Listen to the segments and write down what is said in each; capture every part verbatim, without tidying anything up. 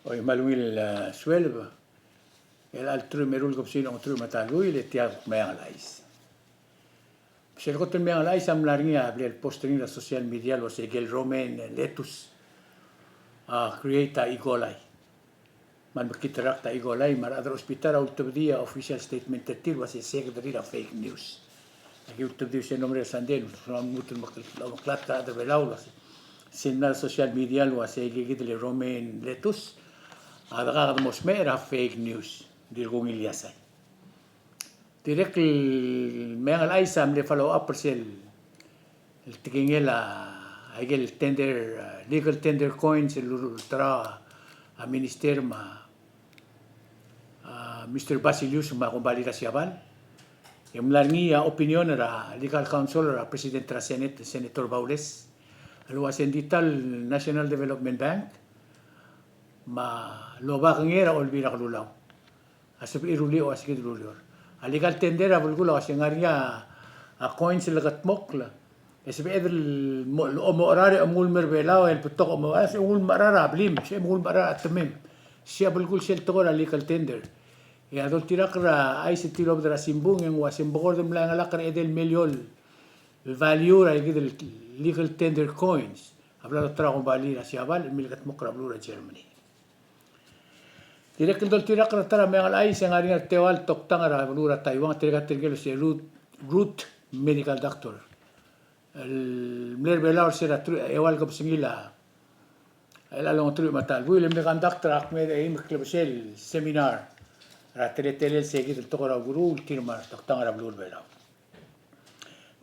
Oi, me a ungil, e, sueleb, el chelecha el teruich me a eru el kebesengil a ongeteruich me a ta el buil, e tia kuk Meang el Chais. Sel kot el Meang el Chais a mla er ngii a bla el post er ngii er a social media el uase ikel romaine lettuce a create a E. coli. Me a lemekngit el rakt a E. coli, me a rechad er a hospital a ultebedii a official statement er tir el uase se kid er tir a fake news. Aki ultebedii sel mlo merek el sandei, el lmuut el omeklatk a rechad er a Belau el uase sel mla er a social media el uase ikakid el romaine lettuce a deka kede mo smecher a fake news, ng di kuk ngilai a sei. Dirrek el Meang el Chais a mle follow up er sel, el tekingel a, a ikel tender, a, legal tender coins el ulterau a minister me a, a, Mister Basilius me a kombalii er a Siabal. E ng mla er ngii a opinion er a legal counsel er a president er a Senate, Senator Baules, el uase ng di ta el National Development Bank me a lobak er ngii er a Olbiil er a Kelulau a sebechir el rullii a uase kid el ureor. A legal tender a belkul a uase ng ngar er ngii a coins el lekedmokl, e sebeched el mo, omocherar e omengul el mer Belau el betok omocherar, se omengul el mecherar a blim, se omengul el mecherar a chetemem. Sei a belkul sel tekoi er a legal tender. E a doltirakl er a chais el tilobed er a simbung e ng uase ng bekord el mla chengelakl er a edei el miliol el value er a ikid el legal tender coins a bla lolterau a kombalii er a Siabal el milekedmokl er a beluu er a Germany. Dirrek el doltirakl er a ta er a Meang el Chais e ng ngar er ngii a teua el toktang er a beluu er a Taiwan, tirka tirke el uase Ruth, Ruth Medical Doctor, el mle er Belau er se er a teruich, eua el kebesengil a, el ongeteruich me a ta el buil, el mle conduct er a kmeed e eim el klebesei el seminar er a teletelel se kid el tekoi er a ukeruul el tir me a retoktang er a beluu er Belau.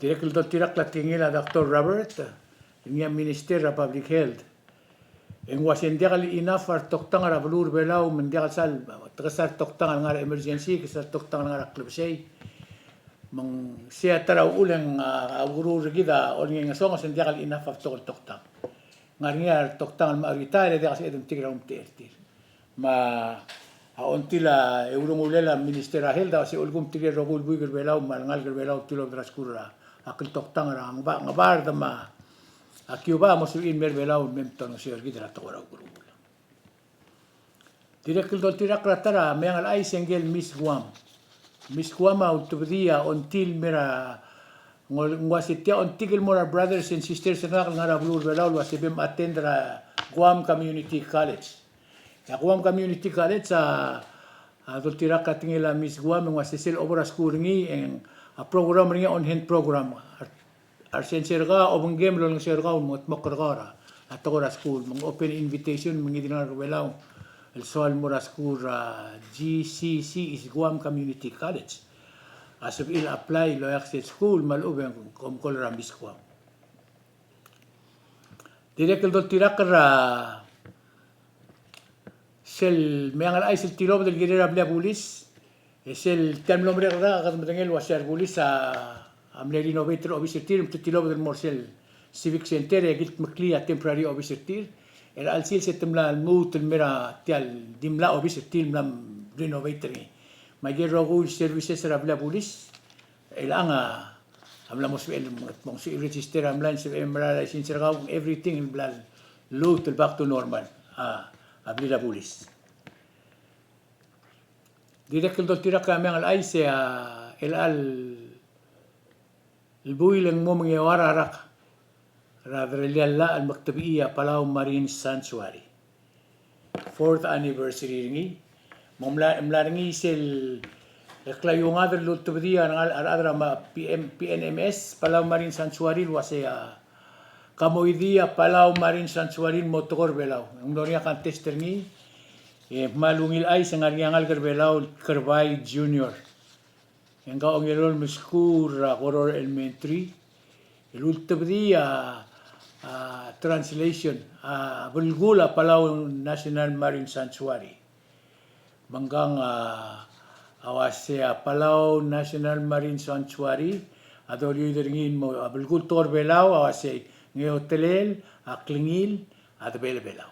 Dirrek el doltirakl a tekingel a Doctor Robert, el ngii a Minister er a Public Health, e ng uase ng diak el enough a retoktang er a beluu er Belau, me ng diak el sal, te kesai a retoktang el ngar er a emergency, kesai a retoktang el ngar er a klebesei. Me ng sei a ta er a uchul e ng, a, a ukeruul er kid a olengesonges e ng diak el enough a betok el toktang. Ng ngar er ngii a retoktang el mla retire e diak el sebeched el metik er a kumtechei er tir. Me a, a ongtil a, e urungulel a Minister er a Health a uase ulekum tirke el rokui el buik er Belau me a lengalek er Belau el tilobed er a skuul er a kltoktang er a Ngebard, Ngebard me a Cuba a mo sebechir el mer Belau el mei me te olengeseu er kid er a tekoi er a ukeruul. Dirrek el doltirakl er a ta er a Meang el Chais e ngike el Miss Guam. Miss Guam a ultebedii a ongtil el mer a, ng ua, ng uase tia ongtik el mo er a brothers and sisters er ngak el ngar er a beluu er Belau el uase bem attend er a Guam Community College. E a Guam Community College a, a doltirakl a tekingel a Miss Guam e ng uase sel obo er a skuul er ngii e ng, a program er ngii a on hand program. A resensei er kau a obengkem el olengeseu er kau el mengetmokl er kau er a tekoi er a skuul, me ng open invitation me ngii di el ngalek er Belau el soal el mo er a skuul er a G C C, is Guam Community College. A sebechir el apply el oeak sel skuul me a lechub e ng kom call er a Miss Guam. Dirrek el doltirakl er a sel Meang el Chais el tilobed el kirel a blil a bulis, e sel tia el mlo merek er a kede medengei el uase a rebulis a, a mle renovate er a obis er tir, me te tilobed el mo er sel Civic Center e kiltmeklii a temporary obis er tir. Er a chelsel se te mla lmuut el mer a tia el di mla obis er tir el mla renovate er ngii. Me aike el rokui el services er a blil a bulis, chelechang a mla mo sebechel el mo, mo sebechel el register a mla, sebechel el mla er a license er kau, everything el bla lmuut el back to normal a, a blil a bulis. Dirrek el doltirakl er a Meang el Chais e a, chelecha el buil e ng mo mengeua a rak er a derellii a llach el mekdebechii a Palau Marine Sanctuary. Fourth anniversary er ngii. Me ng mla, mla er ngii sel, el klaiuengad el ultebedii a rengal, a rechad er a ma-, P M, P N M S, Palau Marine Sanctuary el uase a, kamoidii a Palau Marine Sanctuary el mo tekoi er Belau. Ng mlo er ngii a contest er ngii, e kmal ungil chais e ng ngar er ngii a ngalek er Belau el Kerbai Junior. E ngka a ongelolem el skuul er a Koror Elementary el ultebedii a, a, translation a belkul a Palau National Marine Sanctuary. Me ngkang a, a uase a Palau National Marine Sanctuary a doliuid er ngii el mo, a belkul tekoi er Belau a uase ngeotelel a klengil a debel Belau.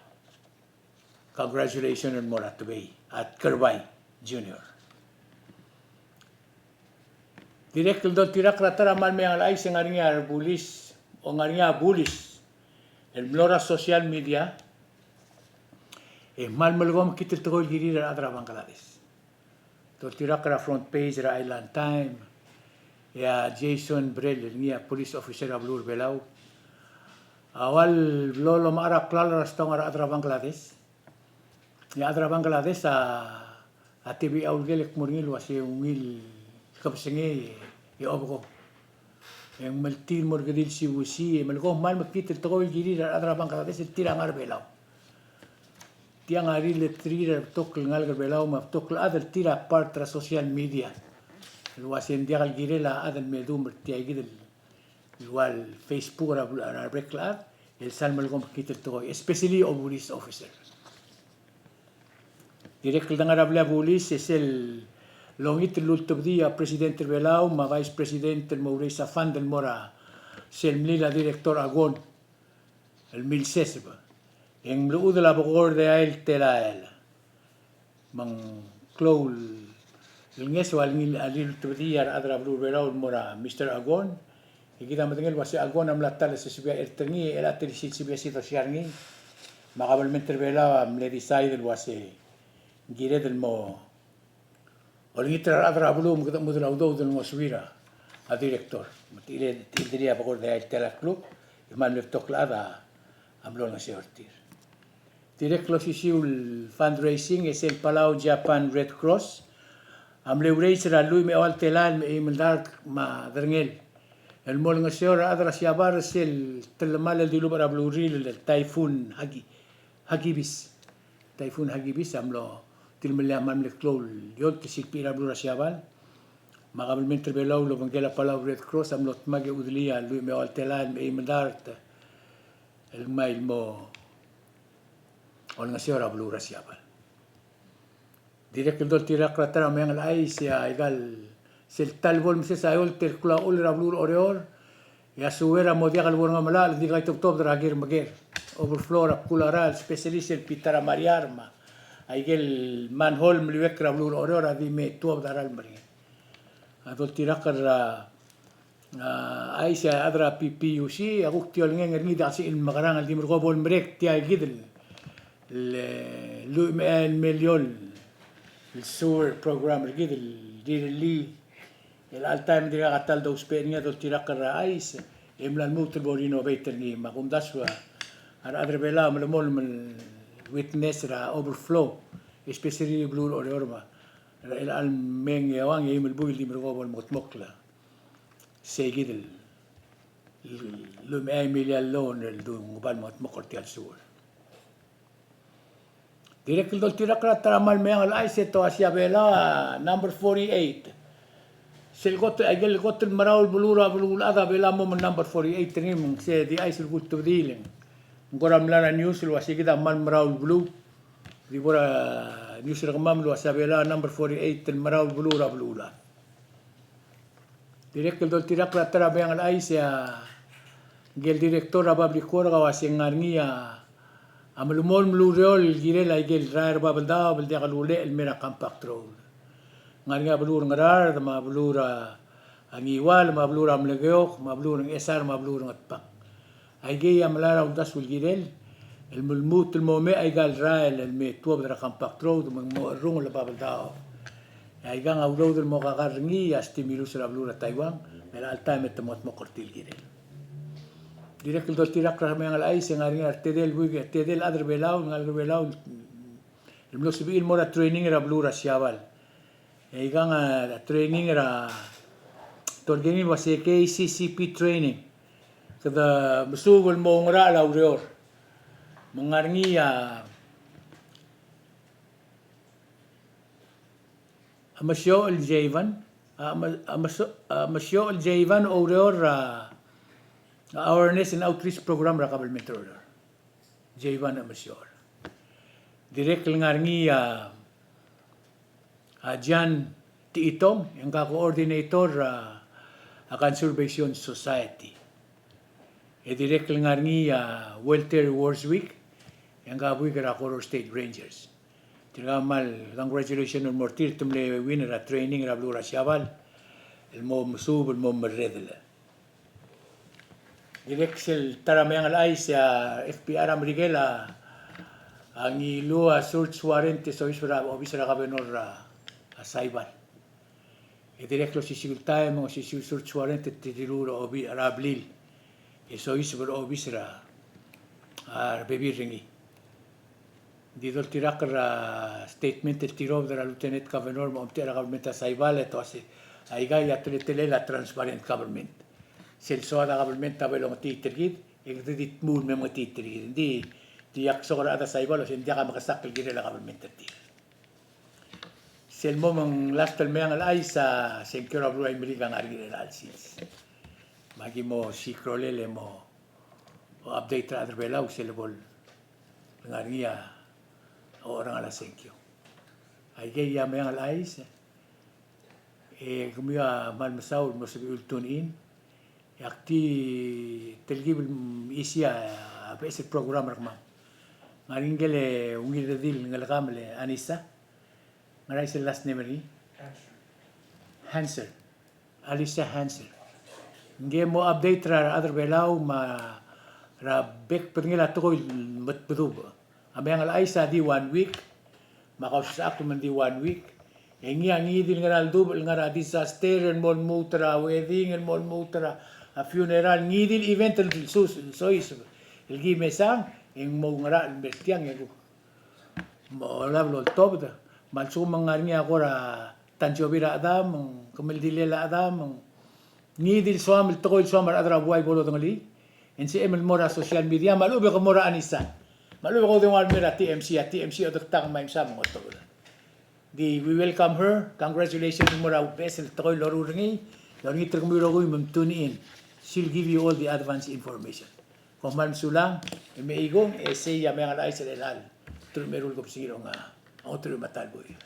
Congratulations el mo er a Tebei, a Kerbai Junior. Dirrek el doltirakl er a ta er a kmal Meang el Chais e ng ngar er ngii a rebulis, o ng ngar er ngii a bulis el mlo er a social media e kmal melekoi mekngit el tekoi el kirir a rechad er a Bangladesh. Doltirakl er a front page er a Island Time, e a Jason Brel, el ngii a police officer er a beluu er a Belau, a ua lolomechar a klalo er a stoang a rechad er a Bangladesh. E a chad er a Bangladesh a, a tebechel a ulekel e kmo er ngii el uase ungil kebesengei e obekong. E ng meltir el mo er a kedil siusi, e melekoi kmal mekngit el tekoi el kirir a rechad er a Bangladesh el tir a ngar er a Belau. Tiang a rileterir a rebetok el ngalek er a Belau me a betok el chad el tir a part er a social media el uase ng diak el kirel a chad el me dum er tia kid el ua el Facebook er a, er a bek el chad, el sal melekoi mekngit el tekoi, especially a police officer. Dirrek el dengar er a blil a bulis, e sel longit el lultebedii a President er a Belau me a Vice President el mo oureis a fund el mo er a sel mlil a Director Aguon el milseseb. E ng mlechudel a bekord er a el telael. Me ng klou el ngeso a lilultebedii a rechad er a beluu er a Belau el mo er a Mister Aguon. E kid a medengei el uase Aguon a mla ta el seseb a chert er ngii, e chelecha el seseb a sidosia er ngii, me a kabelment er a Belau a mle decide el uase ng kired el mo olengit er a rechad er a beluu me kede mudel a udoud el ngosuir a director. Me te chile, te childerii a bekord er a el telael kluk, e kmal mle betok el chad a mlo olengeseu er tir. Dirrek el osisiu el fundraising, e sel Palau Japan Red Cross a mle oureis er a lluich me a eua el telael me a eim el dart me a derengel el mo olengeseu er a rechad er a Siabal er sel telemall el dilubech er a belurir el Typhoon Hagi-, Hagibis. Typhoon Hagibis a mlo tilemellii a kmal mle klou el eolt el silbechir a beluu er a Siabal. Me a kabelment er a Belau el obengkel a Palau Red Cross a mlo dmak e chudelii a lluich me a eua el telael me a eim el dart el ngmai el mo olengeseu er a beluu er a Siabal. Dirrek el doltirakl er a ta er a meang el chais, e aika el sel ta el bo lemeses a eolt el klou a chull er a beluu er a Oreor, e a sewer a mo diak el bo er ngii a melai, e di kaitobtobed er a ker me a ker. Overflow er a bkul a rael, especially sel bita er a Mariar me aike el manhole el meliuekl er a beluu er a Oreor a di me tuobed a rael el mer ngii. A doltirakl er a, a, chais, a chad er a P P U C a kuk di olengeng er ngii, diak sel mekerang el di merekong bo lemerek tia kid el, el, e, lluich me a eai el miliol el sewer program er kid el rirellii. El chelecha el taem e dirkak a ta el dousbech er ngii a doltirakl er a chais, e mla lmuut el bo renovate er ngii. Me a kumdasu a rechad er a Belau a melemolem el witness er a overflow, especially beluu er a Oreor me a er a chelecha el mei e uang e eim el buil el di merekong bo lemekedmokl a sei kid el, el lluich me a eai el miliol el loan el di nguu a bo lemekedmokl er tia el sewer. Dirrek el doltirakl er a ta er a kmal meang el chais, e te uaisei a Belau a number forty-eight. Sel kot, aike el kot el merau el beluu er a beluulechad a Belau a mo me number forty-eight er ngii, me ng sei di chais el kultebedii el ng kora mla er a news el uaisei kid a kmal merau el beluu. Di bo er a news er kemam el uaisei a Belau a number forty-eight el merau el beluu er a beluulechad. Dirrek el doltirakl er a ta er a meang el chais, e a ngike el director er a public work a uaisei ng ngar er ngii a melemolem el ureor el kirel aike el rael er a Babeldaob el diak el ulecholt el mei er a compact road. Ng ngar er ngii a beluu er a Ngaraard, me a beluu er a Ngiwal, me a beluu er a Melekeok, me a beluu er a Ngchesar, me a beluu er a Ngatpang. Aikei a melai er a uldasu el kirel el mo lmuut el mo mei aika el rael el me tuobed er a compact road me ng mo cherrungel a Babeldaob. E aikang a udoud el mo kakar er ngii a stimulus er a beluu er a Taiwan, me er a chelecha el taem e te mo dmokl er tir el kirel. Dirrek el doltirakl er a meang el chais, e ng ngar er ngii a retedei el buik, retedei el chad er a Belau, ngalek er a Belau, el mlo sebechir el mo er a training er a beluu er a Siabal. E aikang a training er a, te olengit el uaisei K C C P training. Kede mesuub el mo oungerachel a ureor. Me ng ngar er ngii a, a Mesiochel Jaivan, a Me-, a Mesio-, a Mesiochel Jaivan oureor er a, a awareness and outreach program er a kabelment er a Oreor. Jaivan a Mesiochel. Dirrek el ngar er ngii a, a Jan Tiitong, e ngka coordinator er a, a Conservation Society. E dirrek el ngar er ngii a Walter Worswick, e ngka buik er a Koror State Rangers. Tirka a kmal congratulation el mo er tir, te mle win er a training er a beluu er a Siabal el mo mesuub el mo merredel. Dirrek sel ta er a meang el chais, e a F B I er a Merikel a, A ngiluu a search warrant e soiseb er a obis er a governor er a, a Saipan. E dirrek el osisiu el taem e ng osisiu el search warrant e te dilu er a obi-, er a blil. E soiseb er a obis er a, a rebebil er ngii. Ng di doltirakl er a statement el tirobed er a lieutenant governor me a omtechei er a government er a Saipan e te uasei, aika a teletelel a transparent government. Sel soad a government a bo longetechit er kid, e kede di dmu el me mengetechit er kid. Ng di, di ak soak er a rechad er a Saipan el uasei ng diak a mekesakl el kirel a government er tir. Sel mo me ng last el Meang el Chais a sengkio er a beluu er a Imeliik a ngar er ngii er chelecha el sils. Me aki mo siik a rolel e mo update er a rechad er a Belau sel lebo el ngar er ngii a ocherengel a sengkio. Aikei a Meang el Chais, e kemiu a kmal mesaul el mo sebechiu el tune in. E ak di telkib el mechisii a beches el program er kemam. Ng ngar er ngii ngike el ungil redil el ngelekam el Anissa. Ngera isei el last name er ngii? Hanser. Alisa Hanser. Ngii a mo update er a rechad er a Belau me a re bek el bedengel a tekoi el metbedubech. A Meang el Chais a di one week, me a Kausisechakl me ng di one week. E ngii a ngii di el ngar er a leduubech el ngar er a disaster, el mo lmuut er a wedding, el mo lmuut er a funeral, ngii di el event el sus, soiseb el ki mesang, e ng mo ngerachel el mer tiang e kuk mo olab el oltobed, me a lsekum ng ngar er ngii a kora tansiobi er a chedam, kemeldilel a chedam, ngii di el soam el tekoi el soam a rechad er a buai bo lodengelii, e ng sebechem el mo er a social media, me a lechub e ke mo er a Anissa. Me a lechub e ke oudengua el mer a TMC, a TMC a odektak me a imsa me ng otobed. Di, we welcome her, congratulations el mo er a beches el tekoi el loruul er ngii, e olengit er kemiu el rokui me mtune in. She'll give you all the advance information. Kom kmal mesulang, e mei kung, e sei a Meang el Chais er chelecha el teruich me a eru el kebesengil a ongeteruich me a ta el buil.